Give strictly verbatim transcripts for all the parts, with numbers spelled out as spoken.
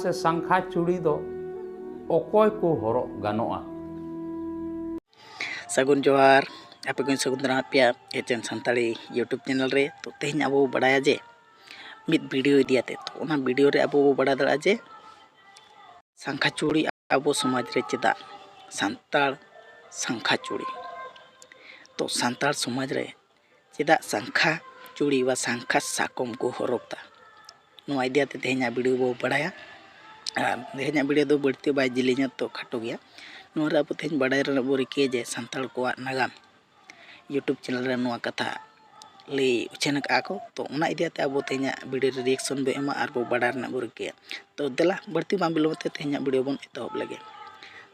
ᱥᱮ ᱥᱟᱝᱠᱷᱟ ᱪᱩᱲᱤ ᱫᱚ ᱚᱠᱚᱭ ᱠᱚ ᱦᱚᱨᱚᱜ ᱜᱟᱱᱚᱜᱼᱟ? ᱥᱟᱹᱜᱩᱱ ᱡᱚᱦᱟᱨ, ᱟᱯᱮ ᱠᱚᱧ ᱥᱟᱹᱜᱩᱱ ᱫᱟᱨᱟᱢ ᱯᱮᱭᱟ ᱮᱪ ᱮᱱ ᱥᱟᱱᱛᱟᱲᱤ YouTube ᱪᱮᱱᱮᱞ ᱨᱮ᱾ ᱛᱚ, ᱛᱮᱦᱮᱧ ᱟᱵᱚ ᱵᱚ ᱵᱟᱲᱟᱭᱟ ᱡᱮ ᱢᱤᱫ ᱵᱷᱤᱰᱤᱭᱳ ᱤᱫᱤ ᱟᱛᱮ᱾ ᱛᱚ, ᱚᱱᱟ ᱵᱷᱤᱰᱤᱭᱳ ᱨᱮ ᱟᱵᱚ ᱵᱚ ᱵᱟᱲᱟᱭ ᱫᱟᱲᱮᱭᱟᱜᱼᱟ ᱡᱮ ᱥᱟᱝᱠᱷᱟ ᱪᱩᱲᱤ ᱟᱵᱚ ᱥᱚᱢᱟᱡᱽ ᱨᱮ ᱪᱮᱫᱟᱜ ᱥᱟᱱᱛᱟᱲ ᱥᱟᱝᱠᱷᱟ ᱪᱩᱲᱤ᱾ ᱛᱚ, ᱥᱟᱱᱛᱟᱲ ᱥᱚᱢᱟᱡᱽ ᱨᱮ ᱪᱮᱫᱟᱜ ᱥᱟᱝᱠᱷᱟ ᱪᱩᱲᱤ ᱵᱟ ᱥᱟᱝᱠᱷᱟ ᱥᱟᱠᱚᱢ ᱠᱚ ᱦᱚᱨᱚᱜᱽ ᱫᱟ? ᱱᱚᱣᱟ ᱤᱫᱤ ᱟᱛᱮ ᱛᱮᱦᱮᱧᱟᱜ ᱵᱷᱤᱰᱤᱭᱳ ᱵᱚ ᱵᱟᱲᱟᱭᱟ᱾ ᱟᱨ ᱛᱮᱦᱮᱧᱟᱜ ᱵᱷᱤᱰᱤᱭᱳ ᱫᱚ ᱵᱟᱹᱲᱛᱤ ᱵᱟᱭ ᱡᱮᱞᱮᱧᱟ, ᱛᱚ ᱠᱷᱟᱴᱚ ᱜᱮᱭᱟ᱾ ᱱᱚᱣᱟ ᱨᱮ ᱟᱵᱚ ᱛᱮᱦᱮᱧ ᱵᱟᱲᱟᱭ ᱨᱮᱱᱟᱜ ᱵᱚ ᱨᱤᱠᱟᱹᱭᱟ ᱡᱮ ᱥᱟᱱᱛᱟᱲ ᱠᱚᱣᱟᱜ ᱱᱟᱜᱟᱢ YouTube ᱪᱮᱱᱮᱞ ᱨᱮ ᱱᱚᱣᱟ ᱠᱟᱛᱷᱟ ᱞᱟᱹᱭ ᱩᱪᱷᱟᱹᱱ ᱟᱠᱟᱫᱼᱟ ᱠᱚ᱾ ᱛᱚ, ᱚᱱᱟ ᱤᱫᱤ ᱟᱛᱮ ᱟᱵᱚ ᱛᱮᱦᱮᱧᱟᱜ ᱵᱷᱤᱰᱤᱭᱳ ᱨᱮ ᱨᱤᱭᱮᱠᱥᱚᱱ ᱵᱚ ᱮᱢᱟ ᱟᱨ ᱵᱚ ᱵᱟᱲᱟᱭ ᱨᱮᱱᱟᱜ ᱵᱚ ᱨᱤᱠᱟᱹᱭᱟ᱾ ᱛᱚ, ᱫᱮᱞᱟ, ᱵᱟᱹᱲᱛᱤ ᱵᱟᱝ ᱵᱤᱞᱚᱢ ᱛᱮ ᱛᱮᱦᱮᱧᱟᱜ ᱵᱷᱤᱰᱤᱭᱳ ᱵᱚᱱ ᱮᱛᱚᱦᱚᱵ ᱞᱮᱜᱮ᱾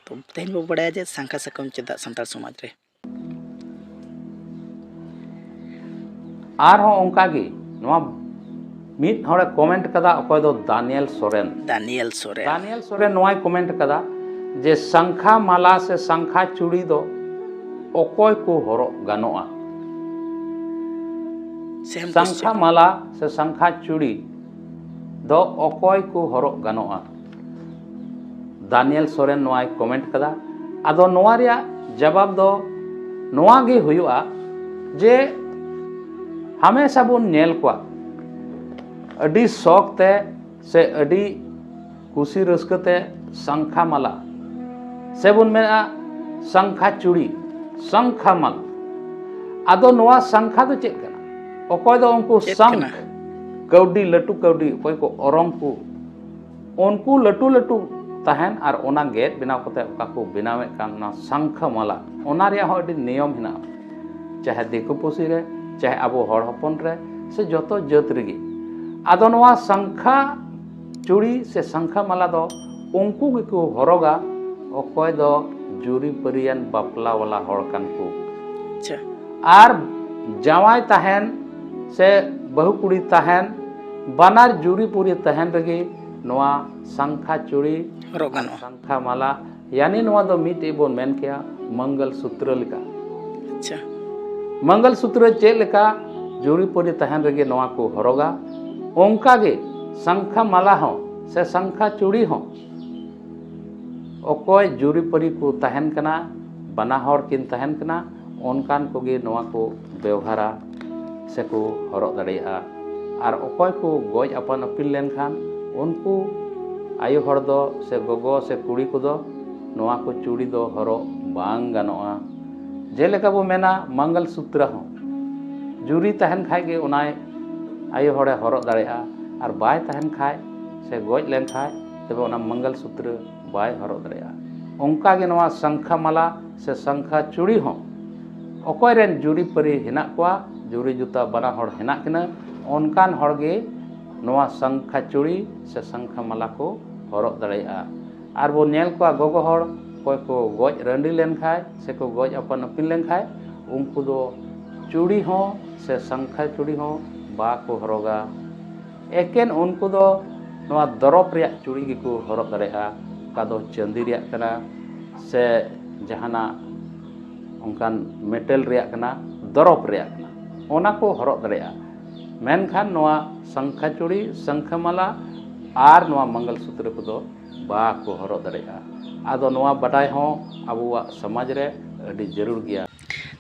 ᱛᱚ, ᱛᱮᱦᱮᱧ ᱵᱚ ᱵᱟᱲᱟᱭᱟ ᱡᱮ ᱥᱟᱝᱠᱷᱟ ᱥᱟᱠᱚᱢ ᱪᱮᱫᱟᱜ ᱥᱟᱱᱛᱟᱲ ᱥᱚᱢᱟᱡᱽ ᱨᱮ ᱟᱨᱦᱚᱸ ᱚᱱᱠᱟ ᱜᱮ ᱱᱚᱣᱟ ᱢᱤᱫ ᱦᱚᱲᱮ ᱠᱚᱢᱮᱱᱴ ᱠᱟᱫᱟ, ᱚᱠᱚᱭ ᱫᱚ Daniel Soren. Daniel Soren. Daniel Soren ᱱᱚᱣᱟᱭ ᱠᱚᱢᱮᱱᱴ ᱠᱟᱫᱟ ᱡᱮ ᱥᱟᱝᱠᱷᱟ ᱢᱟᱞᱟ ᱥᱮ ᱥᱟᱝᱠᱷᱟ ᱪᱩᱲᱤ ᱫᱚ ᱚᱠᱚᱭ ᱠᱚ ᱦᱚᱨᱚᱜ ᱜᱟᱱᱚᱜᱼᱟ? ᱥᱮᱢ ᱥᱟᱝᱠᱷᱟ question᱾ ᱢᱟᱞᱟ ᱥᱮ ᱥᱟᱝᱠᱷᱟ ᱪᱩᱲᱤ ᱫᱚ ᱚᱠᱚᱭ ᱠᱚ ᱦᱚᱨᱚᱜ ᱜᱟᱱᱚᱜᱼᱟ? ᱫᱟᱱᱤᱭᱮᱞ ᱥᱚᱨᱮᱱ ᱱᱚᱣᱟᱭ ᱠᱚᱢᱮᱱᱴ ᱠᱟᱫᱟ᱾ ᱟᱫᱚ ᱱᱚᱣᱟ ᱨᱮᱭᱟᱜ ᱡᱟᱵᱟᱵ ᱫᱚ ᱱᱚᱣᱟ ᱜᱮ ᱦᱩᱭᱩᱜᱼᱟ ᱡᱮ ᱦᱟᱢᱮᱥᱟ ᱵᱚᱱ ᱧᱮᱞ ᱠᱚᱣᱟ ᱟᱹᱰᱤ ᱥᱚᱠ ᱛᱮ ᱥᱮ ᱟᱹᱰᱤ ᱠᱩᱥᱤ ᱨᱟᱹᱥᱠᱟᱹ ᱛᱮ ᱥᱟᱝᱠᱷᱟ ᱢᱟᱞᱟ ᱥᱮ ᱵᱚᱱ ᱢᱮᱱᱟ ᱥᱟᱝᱠᱷᱟ ᱪᱩᱲᱤ, ᱥᱟᱝᱠᱷᱟ ᱢᱟᱞᱟ᱾ ᱟᱫᱚ ᱱᱚᱣᱟ ᱥᱟᱝᱠᱷᱟ ᱫᱚ ᱪᱮᱫ ᱠᱟᱱᱟ? ᱚᱠᱚᱭ ᱫᱚ ᱩᱱᱠᱩ ᱪᱮᱫ ᱥᱟᱝᱠᱷ, ᱠᱟᱱᱟ? ᱠᱟᱹᱣᱰᱤ, ᱞᱟᱹᱴᱩ ᱠᱟᱹᱣᱰᱤ, ᱚᱠᱚᱭ ᱠᱚ ᱚᱨᱚᱝ ᱠᱚ, ᱩᱱᱠᱩ ᱞᱟᱹᱴᱩ ᱞᱟᱹᱴᱩ ᱛᱟᱦᱮᱱ ᱟᱨ ᱚᱱᱟ ᱜᱮᱫ ᱵᱮᱱᱟᱣ ᱠᱟᱛᱮ ᱚᱠᱟ ᱠᱚ ᱵᱮᱱᱟᱣᱮᱫ ᱠᱟᱱ ᱚᱱᱟ ᱥᱟᱝᱠᱷᱟ ᱢᱟᱞᱟ, ᱚᱱᱟ ᱨᱮᱭᱟᱜ ᱦᱚᱸ ᱟᱹᱰᱤ ᱱᱤᱭᱚᱢ ᱦᱮᱱᱟᱜᱼᱟ, ᱪᱟᱦᱮ ᱫᱤᱠᱩ ᱯᱩᱥᱤ ᱨᱮ, ᱪᱟᱦᱮ ᱟᱵᱚ ᱦᱚᱲ ᱦᱚᱯᱚᱱ ᱨᱮ, ᱥᱮ ᱡᱚᱛᱚ ᱡᱟᱹᱛ ᱨᱮᱜᱮ᱾ ᱟᱫᱚ ᱱᱚᱣᱟ ᱥᱟᱝᱠᱷᱟ ᱪᱩᱲᱤ ᱥᱮ ᱥᱟᱝᱠᱷᱟ ᱢᱟᱞᱟ ᱫᱚ ᱩᱱᱠᱩ ᱜᱮᱠᱚ ᱦᱚᱨᱚᱜᱟ, ᱚᱠᱚᱭ ᱫᱚ ᱡᱩᱨᱤᱯᱟᱹᱨᱤᱭᱟᱱ ᱵᱟᱯᱞᱟ ᱣᱟᱞᱟ ᱦᱚᱲ ᱠᱟᱱ ᱠᱚ᱾ ᱟᱪᱪᱷᱟ᱾ ᱟᱨ ᱡᱟᱶᱟᱭ ᱛᱟᱦᱮᱱ ᱥᱮ ᱵᱟᱹᱦᱩ ᱠᱩᱲᱤ ᱛᱟᱦᱮᱱ, ᱵᱟᱱᱟᱨ ᱡᱩᱨᱤᱯᱩᱨᱤ ᱛᱟᱦᱮᱱ ᱨᱮᱜᱮ ᱱᱚᱣᱟ ᱥᱟᱝᱠᱷᱟ ᱪᱩᱲᱤ ᱦᱚᱨᱚᱜ ᱟᱨ ᱜᱟᱱᱚᱜᱼᱟ᱾ ᱥᱟᱝᱠᱷᱟ ᱢᱟᱞᱟ, ᱭᱟᱱᱤ ᱱᱚᱣᱟ ᱫᱚ ᱢᱤᱫᱴᱮᱡ ᱵᱚᱱ ᱢᱮᱱ ᱠᱮᱭᱟ ᱢᱚᱝᱜᱚᱞ ᱥᱩᱛᱨᱚ ᱞᱮᱠᱟ᱾ ᱟᱪᱪᱷᱟ᱾ ᱢᱚᱝᱜᱚᱞ ᱥᱩᱛᱨᱚ ᱪᱮᱫ ᱞᱮᱠᱟ ᱡᱩᱨᱤᱯᱩᱨᱤ ᱛᱟᱦᱮᱱ ᱨᱮᱜᱮ ᱱᱚᱣᱟ ᱠᱚ ᱦᱚᱨᱚᱜᱟ, ᱚᱱᱠᱟ ᱜᱮ ᱥᱟᱝᱠᱷᱟ ᱢᱟᱞᱟ ᱦᱚᱸ ᱥᱮ ᱥᱟᱝᱠᱷᱟ ᱪᱩᱲᱤ ᱦᱚᱸ ᱚᱠᱚᱭ ᱡᱩᱨᱤᱯᱟᱹᱨᱤ ᱠᱚ ᱛᱟᱦᱮᱱ ᱠᱟᱱᱟ, ᱵᱟᱱᱟ ᱦᱚᱲ ᱠᱤᱱ ᱛᱟᱦᱮᱱ ᱠᱟᱱᱟ, ᱚᱱᱠᱟᱱ ᱠᱚᱜᱮ ᱱᱚᱣᱟ ᱠᱚ ᱵᱮᱣᱦᱟᱨᱟ ᱥᱮᱠᱚ ᱦᱚᱨᱚᱜ ᱫᱟᱲᱮᱭᱟᱜᱼᱟ᱾ ᱟᱨ ᱚᱠᱚᱭ ᱠᱚ ᱜᱚᱡ ᱟᱯᱟᱱ ᱟᱹᱯᱤᱱ ᱞᱮᱱᱠᱷᱟᱱ, ᱩᱱᱠᱩ ᱟᱭᱳ ᱦᱚᱲ ᱫᱚ ᱥᱮ ᱜᱚᱜᱚ ᱥᱮ ᱠᱩᱲᱤ ᱠᱚᱫᱚ ᱱᱚᱣᱟ ᱠᱚ ᱪᱩᱲᱤ ᱫᱚ ᱦᱚᱨᱚᱜ ᱵᱟᱝ ᱜᱟᱱᱚᱜᱼᱟ᱾ ᱡᱮᱞᱮᱠᱟ ᱵᱚ ᱢᱮᱱᱟ, ᱢᱚᱝᱜᱚᱞ ᱥᱩᱛᱨᱚ ᱦᱚᱸ ᱡᱩᱨᱤ ᱛᱟᱦᱮᱱ ᱠᱷᱟᱡ ᱜᱮ ᱚᱱᱟᱭ ᱟᱭᱳ ᱦᱚᱲᱮ ᱦᱚᱨᱚᱜ ᱫᱟᱲᱮᱭᱟᱜᱼᱟ, ᱟᱨ ᱵᱟᱭ ᱛᱟᱦᱮᱱ ᱠᱷᱟᱡ ᱥᱮ ᱜᱚᱡ ᱞᱮᱱ ᱠᱷᱟᱡ, ᱛᱚᱵᱮ ᱚᱱᱟ ᱢᱚᱝᱜᱚᱞ ᱥᱩᱛᱨᱚ ᱵᱟᱭ ᱦᱚᱨᱚᱜ ᱫᱟᱲᱮᱭᱟᱜᱼᱟ᱾ ᱚᱱᱠᱟ ᱜᱮ ᱱᱚᱣᱟ ᱥᱟᱝᱠᱷᱟ ᱢᱟᱞᱟ ᱥᱮ ᱥᱟᱝᱠᱷᱟ ᱪᱩᱲᱤ ᱦᱚᱸ ᱚᱠᱚᱭ ᱨᱮᱱ ᱡᱩᱨᱤ ᱯᱟᱹᱨᱤ ᱦᱮᱱᱟᱜ ᱠᱚᱣᱟ, ᱡᱩᱨᱤ ᱡᱩᱛᱟ ᱵᱟᱱᱟ ᱦᱚᱲ ᱦᱮᱱᱟᱜ ᱠᱤᱱᱟᱹ, ᱚᱱᱠᱟᱱ ᱦᱚᱲ ᱜᱮ ᱱᱚᱣᱟ ᱥᱟᱝᱠᱷᱟ ᱪᱩᱲᱤ ᱥᱮ ᱥᱟᱝᱠᱷᱟ ᱢᱟᱞᱟ ᱠᱚ ᱦᱚᱨᱚᱜ ᱫᱟᱲᱮᱭᱟᱜᱼᱟ᱾ ᱟᱨ ᱵᱚᱱ ᱧᱮᱞ ᱠᱚᱣᱟ ᱜᱚᱜᱚ ᱦᱚᱲ ᱚᱠᱚᱭ ᱠᱚ ᱜᱚᱡ ᱨᱟᱺᱰᱤ ᱞᱮᱱ ᱠᱷᱟᱡ ᱥᱮ ᱠᱚ ᱜᱚᱡ ᱟᱯᱟᱱ ᱟᱹᱯᱤᱱ ᱞᱮᱱ ᱠᱷᱟᱡ, ᱩᱱᱠᱩ ᱫᱚ ᱪᱩᱲᱤ ᱦᱚᱸ ᱥᱮ ᱥᱟᱝᱠᱷᱟ ᱪᱩᱲᱤ ᱦᱚᱸ ᱵᱟᱠᱚ ᱦᱚᱨᱚᱜᱟ᱾ ᱮᱠᱮᱱ ᱩᱱᱠᱩ ᱫᱚ ᱱᱚᱣᱟ ᱫᱚᱨᱚᱯ ᱨᱮᱭᱟᱜ ᱪᱩᱲᱤ ᱜᱮᱠᱚ ᱦᱚᱨᱚᱜ ᱫᱟᱲᱮᱭᱟᱜᱼᱟ, ᱚᱠᱟ ᱫᱚ ᱪᱟᱸᱫᱤ ᱨᱮᱭᱟᱜ ᱠᱟᱱᱟ ᱥᱮ ᱡᱟᱦᱟᱱᱟᱜ ᱚᱱᱠᱟᱱ ᱢᱮᱴᱮᱞ ᱨᱮᱭᱟᱜ ᱠᱟᱱᱟ, ᱫᱚᱨᱚᱯ ᱨᱮᱭᱟᱜ ᱠᱟᱱᱟ, ᱚᱱᱟ ᱠᱚ ᱦᱚᱨᱚᱜ ᱫᱟᱲᱮᱭᱟᱜᱼᱟ᱾ ᱢᱮᱱᱠᱷᱟᱱ ᱱᱚᱣᱟ ᱥᱟᱝᱠᱷᱟ ᱪᱩᱲᱤ, ᱥᱟᱝᱠᱷᱟ ᱢᱟᱞᱟ ᱟᱨ ᱱᱚᱣᱟ ᱢᱚᱝᱜᱚᱞ ᱥᱩᱛᱨᱚ ᱠᱚᱫᱚ ᱵᱟᱠᱚ ᱦᱚᱨᱚᱜ ᱫᱟᱲᱮᱭᱟᱜᱼᱟ᱾ ᱟᱫᱚ ᱱᱚᱣᱟ ᱵᱟᱰᱟᱭ ᱦᱚᱸ ᱟᱵᱚᱣᱟᱜ ᱥᱚᱢᱟᱡᱽ ᱨᱮ ᱟᱹᱰᱤ ᱡᱟᱹᱨᱩᱲ ᱜᱮᱭᱟ᱾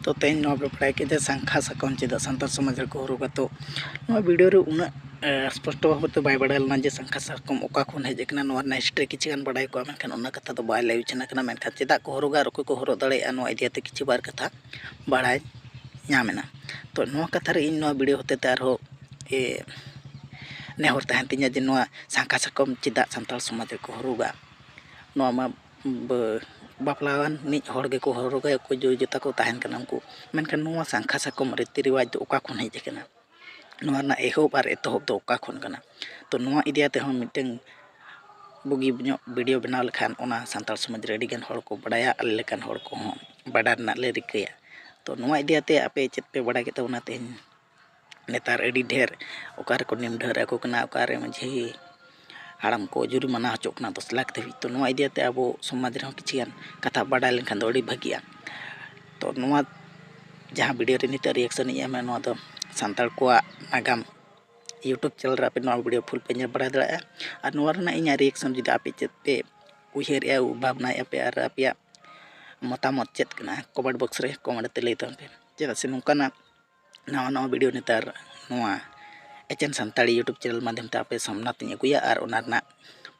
ᱛᱚ ᱛᱮᱦᱮᱧ ᱱᱚᱣᱟ ᱯᱮ ᱵᱟᱲᱟᱭ ᱠᱮᱫᱟ ᱥᱟᱝᱠᱷᱟ ᱥᱟᱠᱚᱢ ᱪᱮᱫᱟᱜ ᱥᱟᱱᱛᱟᱲ ᱥᱚᱢᱟᱡᱽ ᱨᱮᱠᱚ ᱦᱚᱨᱚᱜᱟ᱾ ᱛᱚ ᱱᱚᱣᱟ ᱵᱷᱤᱰᱤᱭᱳ ᱨᱮ ᱩᱱᱟᱹᱜ ᱮ, ᱥᱯᱚᱥᱴᱚ ᱵᱷᱟᱵᱮ ᱛᱮ ᱵᱟᱭ ᱵᱟᱲᱟᱭ ᱞᱮᱱᱟ ᱡᱮ ᱥᱟᱝᱠᱷᱟ ᱥᱟᱠᱚᱢ ᱚᱠᱟ ᱠᱷᱚᱱ ᱦᱮᱡ ᱟᱠᱟᱱᱟ᱾ ᱱᱚᱣᱟ ᱨᱮᱱᱟᱜ ᱦᱤᱥᱴᱨᱤ ᱠᱤᱪᱷᱩ ᱜᱟᱱ ᱵᱟᱲᱟᱭ ᱠᱚᱜᱼᱟ, ᱢᱮᱱᱠᱷᱟᱱ ᱚᱱᱟ ᱠᱟᱛᱷᱟ ᱫᱚ ᱵᱟᱭ ᱞᱟᱹᱭ ᱩᱪᱷᱟᱹᱱ ᱟᱠᱟᱱᱟ᱾ ᱢᱮᱱᱠᱷᱟᱱ ᱪᱮᱫᱟᱜ ᱠᱚ ᱦᱚᱨᱚᱜᱟ ᱟᱨ ᱚᱠᱚᱭ ᱠᱚ ᱦᱚᱨᱚᱜ ᱫᱟᱲᱮᱭᱟᱜᱼᱟ, ᱱᱚᱣᱟ ᱤᱫᱤ ᱠᱟᱛᱮ ᱠᱤᱪᱷᱩ ᱵᱟᱨ ᱠᱟᱛᱷᱟ ᱵᱟᱲᱟᱭ ᱧᱟᱢ ᱮᱱᱟ᱾ ᱛᱚ ᱱᱚᱣᱟ ᱠᱟᱛᱷᱟ ᱨᱮ ᱤᱧ ᱱᱚᱣᱟ ᱵᱷᱤᱰᱤᱭᱳ ᱦᱚᱛᱮ ᱛᱮ ᱟᱨᱦᱚᱸ ᱮ, ᱱᱮᱦᱚᱨ ᱛᱟᱦᱮᱱ ᱛᱤᱧᱟ ᱡᱮ ᱱᱚᱣᱟ ᱥᱟᱝᱠᱷᱟ ᱥᱟᱠᱚᱢ ᱪᱮᱫᱟᱜ ᱥᱟᱱᱛᱟᱲ ᱥᱚᱢᱟᱡᱽ ᱨᱮᱠᱚ ᱦᱚᱨᱚᱜᱟ᱾ ᱱᱚᱣᱟ ᱢᱟ ᱵᱟᱹ-, ᱵᱟᱯᱞᱟᱣᱟᱱᱤᱡ ᱦᱚᱲ ᱜᱮᱠᱚ ᱦᱚᱨᱚᱜᱟ, ᱚᱠᱚᱭ ᱡᱩᱨᱤ ᱡᱚᱛᱟ ᱠᱚ ᱛᱟᱦᱮᱱ ᱠᱟᱱᱟ ᱩᱱᱠᱩ᱾ ᱢᱮᱱᱠᱷᱟᱱ ᱱᱚᱣᱟ ᱥᱟᱝᱠᱷᱟ ᱥᱟᱠᱚᱢ ᱨᱤᱛᱤ ᱨᱮᱣᱟᱡᱽ ᱫᱚ ᱚᱠᱟ ᱠᱷᱚᱱ ᱦᱮᱡ ᱟᱠᱟᱱᱟ? ᱱᱚᱣᱟ ᱨᱮᱱᱟᱜ ᱮᱦᱚᱵ ᱟᱨ ᱮᱛᱚᱦᱚᱵ ᱫᱚ ᱚᱠᱟ ᱠᱷᱚᱱ ᱠᱟᱱᱟ? ᱛᱚ ᱱᱚᱣᱟ ᱤᱫᱤ ᱠᱟᱛᱮ ᱦᱚᱸ ᱢᱤᱫᱴᱟᱝ ᱵᱩᱜᱤ ᱧᱚᱜ ᱵᱷᱤᱰᱤᱭᱳ ᱵᱮᱱᱟᱣ ᱞᱮᱠᱷᱟᱱ ᱚᱱᱟ ᱥᱟᱱᱛᱟᱲ ᱥᱚᱢᱟᱡᱽ ᱨᱮ ᱟᱹᱰᱤ ᱜᱟᱱ ᱦᱚᱲ ᱠᱚ ᱵᱟᱰᱟᱭᱟ, ᱟᱞᱮ ᱞᱮᱠᱟᱱ ᱦᱚᱲ ᱠᱚᱦᱚᱸ ᱵᱟᱰᱟᱭ ᱨᱮᱱᱟᱜ ᱞᱮ ᱨᱤᱠᱟᱹᱭᱟ᱾ ᱛᱚ ᱱᱚᱣᱟ ᱤᱫᱤ ᱠᱟᱛᱮ ᱟᱯᱮ ᱪᱮᱫ ᱯᱮ ᱵᱟᱰᱟᱭ ᱠᱮᱫ ᱛᱟᱵᱚᱱᱟ ᱛᱮᱦᱮᱧ? ᱱᱮᱛᱟᱨ ᱟᱹᱰᱤ ᱰᱷᱮᱨ ᱚᱠᱟ ᱨᱮᱠᱚ ᱱᱤᱢ ᱰᱷᱟᱹᱨ ᱟᱠᱚ ᱠᱟᱱᱟ, ᱚᱠᱟᱨᱮ ᱢᱟᱹᱡᱷᱤ ᱦᱟᱲᱟᱢ ᱠᱚ ᱡᱩᱨᱤᱢᱟᱱᱟ ᱦᱚᱪᱚᱜ ᱠᱟᱱᱟ ᱫᱚᱥ ᱞᱟᱠᱷ ᱫᱷᱟᱹᱵᱤᱡ᱾ ᱛᱚ ᱱᱚᱣᱟ ᱤᱫᱤ ᱠᱟᱛᱮ ᱟᱵᱚ ᱥᱚᱢᱟᱡᱽ ᱨᱮᱦᱚᱸ ᱠᱤᱪᱷᱩ ᱜᱟᱱ ᱠᱟᱛᱷᱟ ᱵᱟᱰᱟᱭ ᱞᱮᱱᱠᱷᱟᱱ ᱫᱚ ᱟᱹᱰᱤ ᱵᱷᱟᱹᱜᱤᱜᱼᱟ᱾ ᱛᱚ ᱱᱚᱣᱟ ᱡᱟᱦᱟᱸ ᱵᱷᱤᱰᱤᱭᱳ ᱨᱮ ᱱᱤᱛᱚᱜ ᱨᱤᱭᱮᱠᱥᱚᱱ ᱤᱧ ᱮᱢᱟ, ᱱᱚᱣᱟ ᱫᱚ ᱥᱟᱱᱛᱟᱲ ᱠᱚᱣᱟᱜ ᱱᱟᱜᱟᱢ YouTube channel ᱨᱮ ᱟᱯᱮ ᱱᱚᱣᱟ video full ᱯᱮ ᱧᱮᱞ ᱵᱟᱲᱟ ᱫᱟᱲᱮᱭᱟᱜᱼᱟ᱾ ᱟᱨ ᱱᱚᱣᱟ ᱨᱮᱱᱟᱜ ᱤᱧᱟᱹᱜ reaction ᱡᱩᱫᱤ ᱟᱯᱮ ᱪᱮᱫ ᱯᱮ ᱩᱭᱦᱟᱹᱨᱮᱜᱼᱟ, ᱵᱷᱟᱵᱽᱱᱟᱭᱮᱫᱼᱟ ᱯᱮ ᱟᱨ ᱟᱯᱮᱭᱟᱜ ᱢᱚᱛᱟᱢᱚᱛ ᱪᱮᱫ ᱠᱟᱱᱟ, comment box ᱨᱮ comment ᱛᱮ ᱞᱟᱹᱭ ᱛᱟᱵᱚᱱ ᱯᱮ᱾ ᱪᱮᱫᱟᱜ ᱥᱮ ᱱᱚᱝᱠᱟᱱᱟᱜ ᱱᱟᱣᱟ ᱱᱟᱣᱟ video ᱱᱮᱛᱟᱨ ᱱᱚᱣᱟ ᱮᱪᱮᱱ ᱥᱟᱱᱛᱟᱲᱤ YouTube channel ᱢᱟᱫᱽᱫᱷᱚᱢ ᱛᱮ ᱟᱯᱮ ᱥᱟᱢᱱᱟ ᱛᱮᱧ ᱟᱹᱜᱩᱭᱟ ᱟᱨ ᱚᱱᱟ ᱨᱮᱱᱟᱜ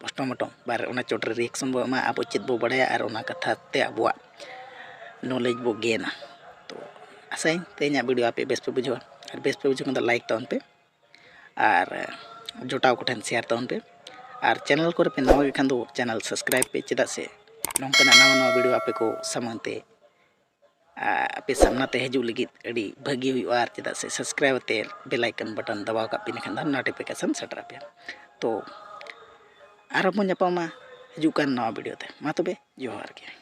postmortem ᱵᱟᱨ ᱚᱱᱟ ᱪᱚᱴ ᱨᱮ reaction ᱵᱚ ᱮᱢᱟ, ᱟᱵᱚ ᱪᱮᱫ ᱵᱚ ᱵᱟᱲᱟᱭᱟ ᱟᱨ ᱚᱱᱟ ᱠᱟᱛᱷᱟ ᱛᱮ ᱟᱵᱚᱣᱟᱜ knowledge ᱵᱚ gain ᱟ᱾ ᱛᱚ ᱟᱥᱟᱭᱟᱹᱧ ᱛᱮᱦᱮᱧᱟᱜ video ᱟᱯᱮ ᱵᱮᱥ ᱯᱮ ᱵᱩᱡᱷᱟᱹᱣᱟ, ᱟᱨ ᱵᱮᱥ ᱯᱮ ᱵᱩᱡᱷᱟᱹᱣ ᱠᱷᱟᱱ ᱫᱚ like ᱛᱟᱵᱚᱱ ᱯᱮ ᱟᱨ ᱡᱚᱴᱟᱣ ᱠᱚᱴᱷᱮᱱ share ᱛᱟᱵᱚᱱ ᱯᱮ, ᱟᱨ channel ᱠᱚᱨᱮ ᱯᱮ ᱱᱟᱣᱟ ᱜᱮ ᱠᱷᱟᱱ ᱫᱚ channel subscribe ᱯᱮ, ᱪᱮᱫᱟᱜ ᱥᱮ ᱱᱚᱝᱠᱟᱱᱟᱜ ᱱᱟᱣᱟ ᱱᱟᱣᱟ video ᱟᱯᱮ ᱠᱚ ᱥᱟᱢᱟᱝ ᱛᱮ ᱟᱯᱮ ᱥᱟᱢᱱᱟ ᱛᱮ ᱦᱤᱡᱩᱜ ᱞᱟᱹᱜᱤᱫ ᱟᱹᱰᱤ ᱵᱷᱟᱹᱜᱤ ᱦᱩᱭᱩᱜᱼᱟ᱾ ᱟᱨ ᱪᱮᱫᱟᱜ ᱥᱮ subscribe ᱟᱛᱮ bell icon button ᱫᱟᱵᱟᱣ ᱠᱟᱜ ᱯᱮ, ᱤᱱᱟᱹᱠᱷᱟᱱ ᱫᱚ notification ᱥᱮᱴᱮᱨ ᱟᱯᱮᱭᱟ᱾ ᱛᱚ ᱟᱨᱦᱚᱸ ᱵᱚᱱ ᱧᱟᱯᱟᱢᱟ ᱦᱤᱡᱩᱜ ᱠᱟᱱ ᱱᱟᱣᱟ video ᱛᱮ᱾ ᱢᱟ ᱛᱚᱵᱮ ᱡᱚᱦᱟᱨ ᱜᱮ᱾